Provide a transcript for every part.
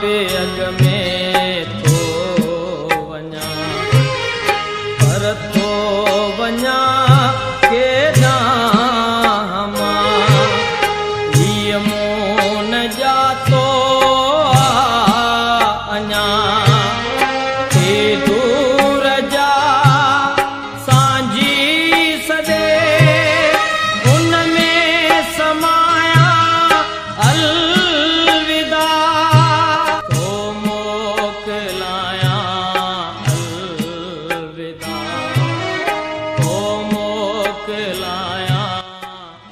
به اڳ ۾ ٿو وڃان پر ٿو وڃان ڪيڏانهن مان هيء مون نه ڄاتو آ اڃا ٿي دور جا سانجهي سڏي ان ۾ سمايان الوداع. ٿو موڪلايان الوداع ٿو موڪلايان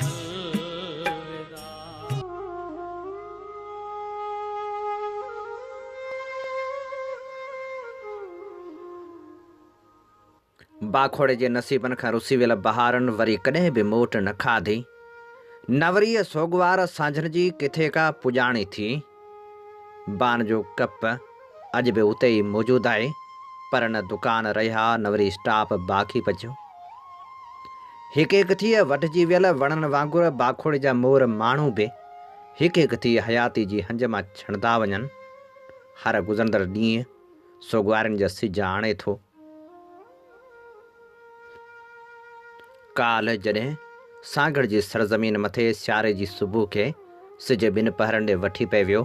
الوداع. باکوڙي جي نصيبن کان رسي ويل بهارن وري ڪڏهن به موٽ نه کاڌي. نه وري سوڳوار سانجهن جي ڪٿي ڪا پڄاڻي ٿي. بان جو ڪپ اڄ به اتي ئي موجود آهي، پر نه دڪان رهيا نه وري اسٽاپ باقي بچيو. هڪ هڪ ٿي وڍجي ويل وڻن وانگر باکوڙي جا مور ماڻهو به هڪ هڪ ٿي حياتي جي هنج مان ڇڻندا وڃن. هر گذرندڙ ڏينهن سوڳوارين جا سج آڻي ٿو. ڪالهه جڏهن سانگهڙ جي سرزمين مٿي سياري جي صبح کي سج ٻن پهرن ڏي وٺي پئي ويو،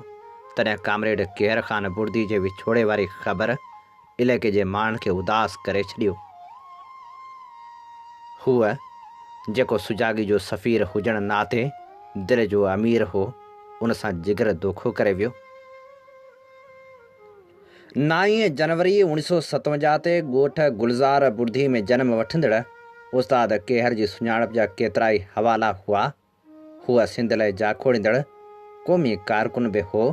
تڏهن ڪامريڊ ڪيهر خان بڙدي جي وڇوڙي واري خبر علائقي جي ماڻهن کي اداس ڪري ڇڏيو. هو، جيڪو سجاڳي جو سفير هجڻ ناتي دل جو امير هو، ان سان جگر دوکو ڪري ويو. نائين جنوري اوڻيھ سؤ ستونجاھ تي ڳوٺ گلزار ٻرڌي ۾ جنم وٺندڙ استاد ڪيهر جي سڃاڻپ جا ڪيترائي حوالا هئا. هو سنڌ لاء جاکوڙيندڙ قومي ڪارڪن به هو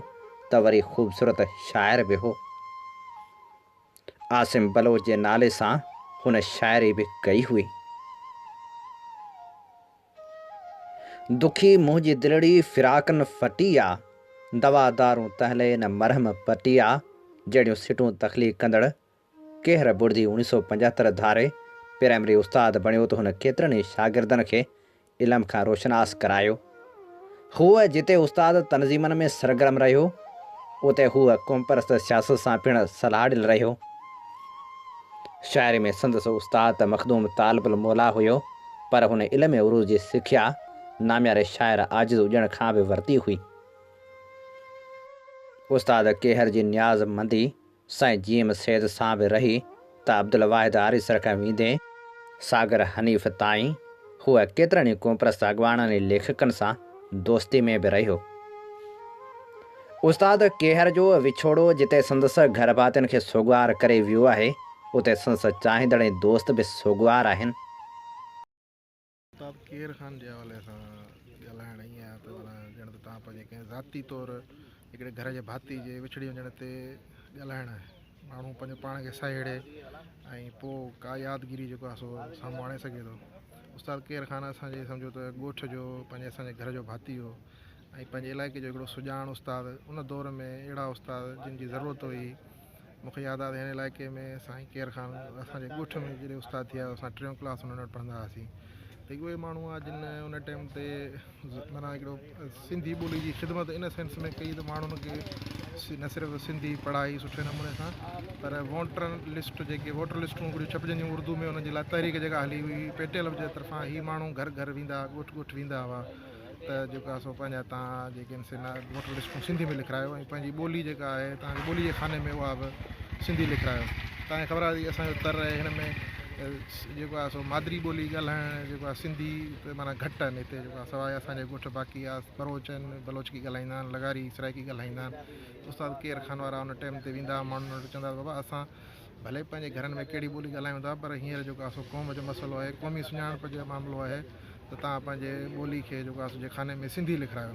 ته وري خوبصورت شاعر به هو. عاصم بلوچ جي نالي سان هن شاعري به ڪئي هئي. دکي منهنجي دلڙي فراقن ڦٽي آ، دوا دارون تهلي نه مرهم پٽي آ جهڙيون سٽون تخليق ڪندڙ ڪيهر بڙدي اوڻيھ سؤ پنجهتر ڌاري پرائمري استاد بڻيو ته هن ڪيترن ئي شاگردن کي علم کان روشناس ڪرايو. هو جتي استاد تنظيمن ۾ سرگرم رهيو، اتي هو قومپرست سياست سان پڻ سلهاڙيل رهيو. شاعري ۾ سندس استاد ته مخدوم طالب الموليٰ هيو، پر هن علم عروض جي سکيا نامياري شاعر عاجز اڄڻ کان به ورتي هئي. استاد ڪيهر جي نياز مندي سائين جي ايم سيد سان به رهي ته عبدالواحد آريسر کان ويندي ساگر حنيف تائين هو ڪيترن ئي قومپرست اڳواڻن ۽ ليکڪن سان دوستي ۾ به رهيو. استاد ڪيهر جو وڇوڙو جتي سندس گهرڀاتين کي سوڳوار ڪري ويو آهي، اتي سندس چاهيندڙ ۽ دوست به سوڳوار آهن. استاد ڪيهر خان جي حوالي سان ڳالهائڻ ائين آهي ته معنيٰ ڄڻ ته توهان پنهنجي ڪنهن ذاتي طور هڪڙي گهر جي ڀاتي جي وڇڙي وڃڻ تي ڳالهائڻ آهي. ماڻهو پنهنجو پاڻ کي سهيڙي ۽ پوء ڪا يادگيري جيڪو آهي سو سامهون آڻي سگهي ٿو. استاد ڪيهر خان اسان جي سمجهو ته ڳوٺ جو پنهنجي اسان جي گهر جو ڀاتي هو. ۽ پنهنجي علائقي جو هڪڙو سڄاڻ استاد ان دور ۾ اهڙا استاد جن جي ضرورت هئي مون کي ياد آهي ته هن علائقي ۾ سائين ڪير خان اسان جي ڳوٺ ۾ جڏهن استاد ٿي آيو اسان ٽيون ڪلاس انهن وٽ پڙهندا هئاسين ته اهي ماڻهو آهي جن ان ٽائيم تي معنيٰ هڪڙو سنڌي ٻولي جي خدمت ان سينس ۾ ڪئي ته ماڻهن کي نه صرف سنڌي پڙهائي سٺي نموني سان پر ووٽر لسٽ جيڪي ووٽر لسٽون هڪڙيون ڇپجنديون اردو ۾ انهن جي لاء تحريڪ جيڪا هلي هئي پيٽيل جي طرفان هي ماڻهو گهر گهر ويندا ڳوٺ ڳوٺ ويندا هئا ته جيڪو آهي سو پنهنجا توهان جيڪي آهن سي ووٽر لسٽون سنڌي ۾ لکرايو ۽ پنهنجي ٻولي جيڪا آهي توهان جي ٻولي جي خاني ۾ اها به سنڌي لکرايو توهان کي خبر آهي ته اسان جو تر آهي هن ۾ جيڪو آهي سو مادري ٻولي ڳالهائڻ جيڪو آهي سنڌي ته معنيٰ گهٽ آهن هتي جيڪو آهي سواء اسان جي ڳوٺ باقي آهي ٻروچ آهن بلوچڪي ڳالهائيندا آهن لغاري سرائڪي ڳالهائيندا آهن استاد ڪير خان وارا ان ٽائيم تي ويندا هئا ماڻهن وٽ چوندا هئا بابا اسان ڀلي پنهنجي گهرن ۾ ڪهڙي ٻولي ڳالهايون ٿا پر هينئر جيڪو آهي سو قوم جو مسئلو آهي قومي سڃاڻپ جو معاملو آهي ته توهان پنهنجي ٻولي کي جيڪو آهي سو جي خاني ۾ سنڌي لکرايو.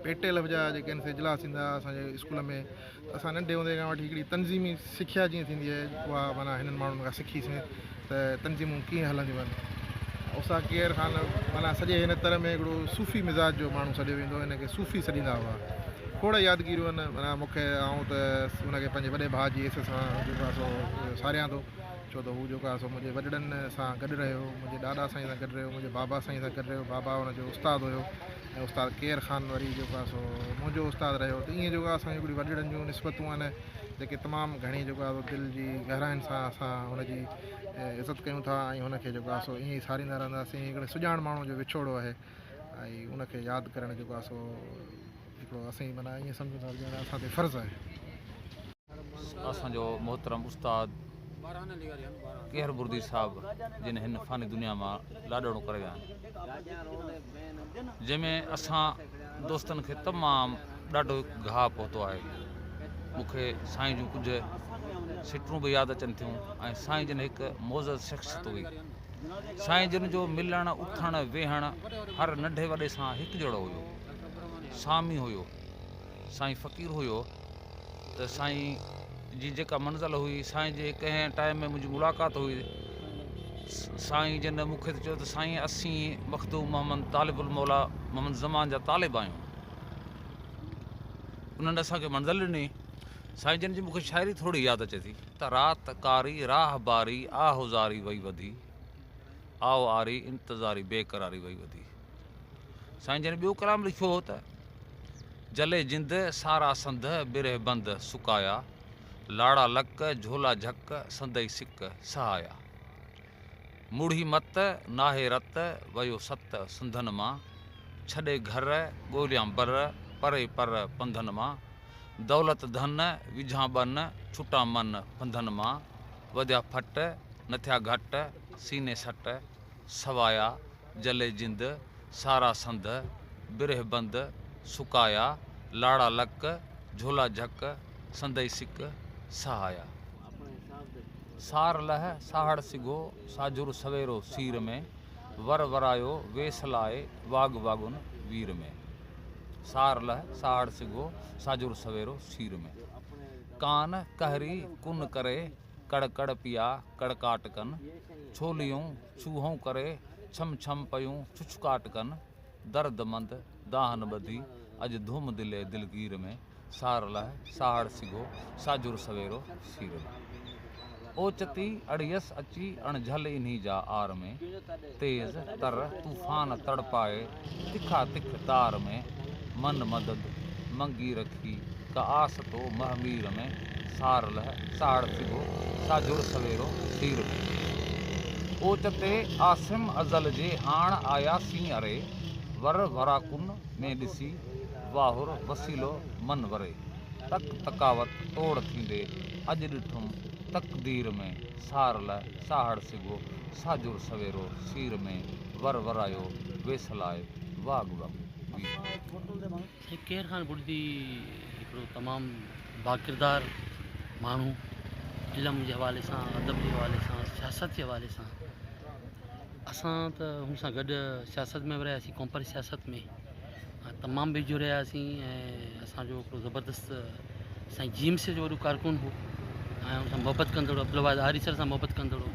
پيٽي لفظ جا جيڪي آهن سي اجلاس ٿيندا هئا اسان جي اسڪول ۾ ته اسان ننڍي هوندي کان وٺي هڪڙي تنظيمي سکيا جيئن ٿيندي آهي اها معنيٰ هنن ماڻهن کان سکي سين ته تنظيمون ڪيئن هلنديون آهن. استاد ڪيهر خان معنيٰ سڄي هن تر ۾ هڪڙو صوفي مزاج جو ماڻهو سڏيو ويندو هو هن کي صوفي سڏيندا هئا. کوڙ يادگيريون آهن معنيٰ مون کي آئون ته هن کي پنهنجي وڏي ڀاء جي حيثيت سان جيڪو آهي سو ساريان ٿو. ڇو ته هو جيڪو آهي سو منهنجي وڏڙن سان گڏ رهيو، منهنجي ڏاڏا سائين سان گڏ رهيو، منهنجي بابا سائين سان گڏ رهيو، بابا ان جو استاد هيو ۽ استاد ڪير خان وري جيڪو آهي سو منهنجو استاد رهيو ته ائين جيڪو آهي اسان جون هڪڙيون وڏڙن جون نسبتون آهن جيڪي تمام گهڻي جيڪو آهي سو دل جي گهراين سان اسان هن جي عزت ڪيون ٿا ۽ هن کي جيڪو آهي سو ائين ئي ساريندا رهنداسين. هڪڙي سڄاڻ ماڻهو جو وڇوڙو آهي ۽ ان کي ياد ڪرڻ جيڪو آهي سو هڪڙو اسين معنيٰ ائين سمجهون ٿا ڄڻ اسان تي فرض آهي. اسان جو محترم استاد ڪيهر بردي صاحب جن هن فاني دنيا مان لاڏاڻو ڪري ويا آهن جنهن ۾ اسان دوستن کي تمام ڏاڍو گهاء پهتو آهي مون کي سائين جون ڪجهه سٽون به ياد اچن ٿيون ۽ سائين جن هڪ معزز شخصيت هئي سائين جن جو ملڻ اٿڻ ويهڻ هر ننڍي وڏي سان هڪجهڙو هيو سامي هيو سائين فقير هيو ته سائين جي جيڪا منزل هئي سائين جي ڪنهن ٽائيم ۾ منهنجي ملاقات هئي سائين جن مون کي چيو ته سائين اسين مخدوم محمد طالب الموليٰ محمد زمان جا طالب آهيون انهن اسان کي منزل ڏني سائين جن جي مون کي شاعري ٿوري ياد اچي ٿي ته رات ڪاري راهه باري آه زاري وئي وڌي آء آري انتظاري بي قراري وئي وڌي سائين جن ٻيو ڪلام لکيو هو ته، جلي جند، سارا سنڌ، برهه بند، سڪايا، لاڙا لڪ، جهولا جهڪ، سندئي سڪ، سهايا. مڙهي مت، ناهي رت، ويو ست، سنڌن مان، ڇڏي گهر، ڳوليان بر، پري پر، پنڌن مان، دولت ڌن، وجهان ٻن، ڇٽان من، ڦنڌن مان، وڌيا ڦٽ، نه ٿيا گهٽ، سيني سٽ، سوايا، جلي جند، سارا سنڌ، برهه بند، سڪايا، لاڙا لڪ، جهولا جهڪ، سندئي سڪ، سهايا. سار لهه، ساهڙ سگهو، ساجهر سويرو سير ۾، ور ورايو، ويس لاء، واڳ واڳون وير ۾. سار لهه، ساهڙ سگهو، ساجهر سويرو سير ۾. ڪان قهري ڪن ڪري، ڪڙ ڪڙ پيا ڪڙڪاٽ ڪن، ڇوليون ڇوهون ڪري، ڇم ڇم پيون ڇڇڪاٽ ڪن، درد مند دانهن ٻڌي، اڄ ڌوم دلي دلگير ۾، سار لهه ساهڙ سگهو، ساجهر سويرو سير ۾. اوچتي اڙيس اچي اڻ جهل انهي جا آر ۾، تيز تر طوفان تڙپائي، تکا تک تار ۾، من مدد منگي رکي، ڪا آس تو مهمير ۾، سار لهه ساهڙ سگهو، ساجهر سويرو سير ۾. اوچتي عاصم ازل جي هاڻ آيا سين اري، ور وراڪن ۾ ڏسي، واهر وسيلو من وري. تڪ تڪاوت توڙ ٿيندي، اڄ ڏٺم تقدير ۾، سار لهه ساهڙ سگهو، ساجهر سويرو سير ۾، ور ورايو ويس لاء، واڳ واڳ وير ۾. سائين ڪير خان بڙدي هڪڙو تمام باڪردار ماڻهو علم جي حوالي سان ادب جي حوالي سان سياست جي حوالي سان اسان ته هن سان گڏ سياست ۾ به رهياسين قومپرست سياست ۾ تمام ويجهو رهياسين ۽ اسانجو هڪڙو زبردست سائين جي ايم سي جو وڏو ڪارڪن هو ۽ ان سان محبت ڪندڙ هو عبدالواحد آريسر سان محبت ڪندڙ هو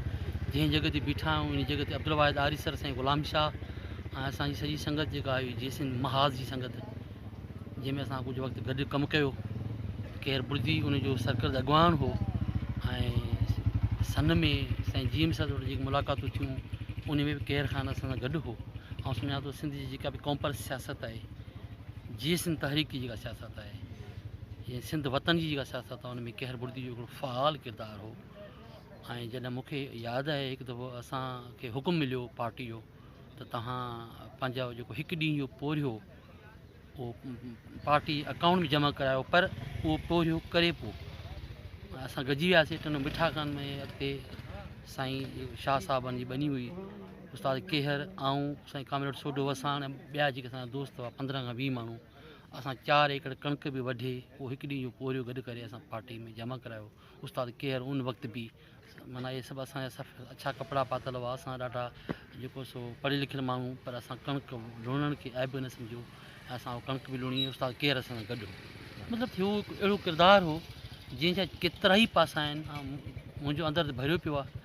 جنهن جڳهه تي بيٺا آهيون ان جڳهه تي عبدالواحد آريسر سائين غلام شاهه ۽ اسانجي سڄي سنگت جيڪا هئي جي سنڌ محاذ جي سنگت جنهن ۾ اسان ڪجهه وقت گڏ ڪم ڪيو ڪير بڙدي ان جو سرڪرد اڳواڻ هو ۽ سن ۾ سائين جي ايم سان جيڪي ملاقاتون ٿيون ان ۾ به ڪير خان اسان سان گڏ هو آئون سمجهان ٿو سنڌ جي جيڪا به قومپرست سياست آهي جي سنڌ تحريڪ جي جيڪا سياست آهي يا سنڌ وطن جي جيڪا سياست آهي ان ۾ ڪيهر بڙدي جو هڪڙو فعال ڪردار هو ۽ جڏهن مون کي ياد آهي هڪ دفعو اسان کي حڪم مليو پارٽي جو ته توهان پنهنجو جيڪو هڪ ڏينهن جو پورهيو اهو پارٽي اڪائونٽ ۾ جمع ڪرايو پر اهو پورهيو ڪري پوء اسان گڏجي وياسي ٽنڊو مٺا خان ۾ اڳتي سائين شاهه صاحبن جي ٻني هئي استاد ڪيهر، آئون، سائين ڪامريڊ سوڍو وساڻ ۽ ٻيا جيڪي اسان جا دوست هئا 15 کان 20 ماڻهو اسان 4 ايڪڙ ڪڻڪ به وڍي اهو هڪ ڏينهن جو پورهيو گڏ ڪري اسان پارٽي ۾ جمع ڪرايو. استاد ڪيهر ان وقت به معنيٰ اهي سڀ اسان جا سڀ اڇا ڪپڙا پاتل هئا اسان ڏاڍا جيڪو سو پڙهيل لکيل ماڻهو پر اسان ڪڻڪ لڻڻ کي عيب نه سمجهيو ۽ اسان اهو ڪڻڪ به لڻي استاد ڪيهر اسان سان گڏ هو مطلب ته هو هڪ اهڙو ڪردار هو جنهن جا ڪيترائي پاسا آهن منهنجو اندر ته ڀريو پيو آهي.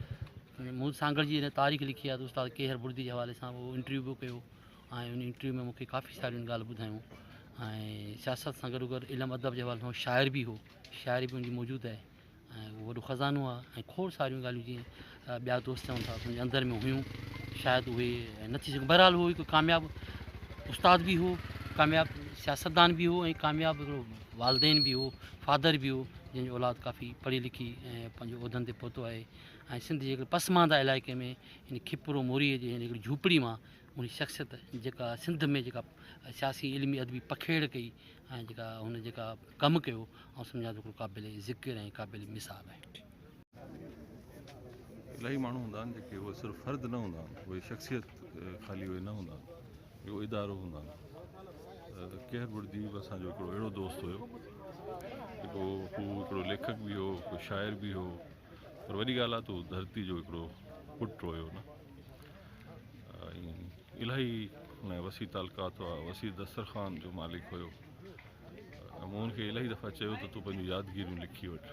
مون سانگهڙ جي جڏهن تاريخ لکي آهي ته استاد ڪيهر بڙدي جي حوالي سان اهو انٽرويو به ڪيو ۽ ان انٽرويو ۾ مون کي ڪافي ساريون ڳالهه ٻڌايون ۽ سياست سان گڏو گڏ علم ادب جي حوالي سان شاعر به هو شاعري به ان جي موجود آهي ۽ اهو وڏو خزانو آهي ۽ کوڙ ساريون ڳالهيون جيئن ٻيا دوست چون ٿا تنهنجي اندر ۾ هيون شايد اهي نه ٿي سگهيون بهرحال هو هڪ ڪامياب استاد به هو ڪامياب سياستدان به هو ۽ ڪامياب هڪڙو والدين به هو فادر به هو جنهن جو اولاد ڪافي پڙهي لکي ۽ پنهنجو عهدن تي پهتو آهي ۽ سنڌ جي هڪڙي پسمانده علائقي ۾ ان کپرو موريء جي هن هڪڙي جهوپڙي مان ان شخصيت جيڪا سنڌ ۾ جيڪا سياسي علمي ادبي پکيڙ ڪئي ۽ جيڪا هن جيڪا ڪم ڪيو آئون سمجهان ٿو هڪڙو قابل ذڪر ۽ قابل مثال آهي. الاهي ماڻهو هوندا آهن جيڪي اهي صرف فرد نه هوندا آهن اهي شخصيت خالي اهي نه هوندا آهن اهو ادارو هوندا آهن ڪيهر بڙدي به اسان جو هڪڙو اهڙو دوست هيو جيڪو هو هڪڙو ليکڪ به هو هڪڙو شاعر به هو پر وڏي ڳالهه آهي ته هو ڌرتي جو هڪڙو پٽ هيو نه ۽ الاهي هن وسيع تعلقات هئا وسيع دسترخوان جو مالڪ هيو ۽ مون هن کي الاهي دفعا چيو ته تون پنهنجون يادگيريون لکي وٺ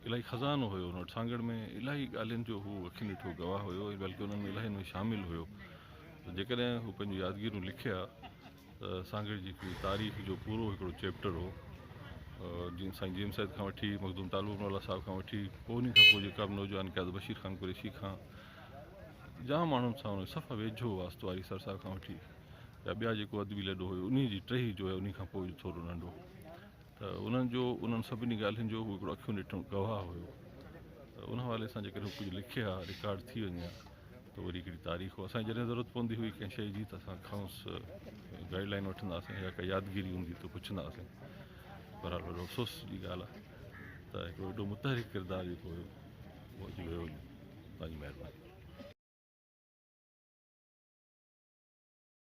الاهي خزانو هيو هن وٽ سانگهڙ ۾ الاهي ڳالهين جو هو اکين ڏٺو گواهه هيو ۽ بلڪه انهن ۾ الاهين ۾ شامل هيو ته جيڪڏهن هو پنهنجون يادگيريون لکي ها ته سانگهڙ جي هڪڙي تاريخ جو پورو هڪڙو چيپٽر هو جيئن سائين جي ايم سيد کان وٺي مخدوم طالب الموليٰ صاحب کان وٺي پوء انهي کان پوء جيڪا به نوجوان قيادت بشير خان قريشي کان جام ماڻهن سان ان جو صفا ويجهو واسطو آري سر صاحب کان وٺي يا ٻيا جيڪو ادبي لڏو هيو انهي جي ٽهي جو انهي کان پوء جو ٿورو ننڍو ته انهن جو انهن سڀني ڳالهين جو هو هڪڙو اکيون ڏٺو گواهه هيو ته ان حوالي سان جيڪڏهن هو ڪجهه لکي ها رڪارڊ ٿي وڃي ها ته وري هڪڙي تاريخ هو اسان کي جڏهن ضرورت پوندي هئي ڪنهن شيء جي ته اسان کانئس گائيڊ لائن وٺندا هئاسين يا ڪا يادگيري هوندي ته پڇندا هئاسين بهرحال وڏو افسوس جي ڳالهه آهي ته هڪڙو ايڏو متحرڪ ڪردار جيڪو هيو اهو اڄ ويو هليو توهان جي مهرباني.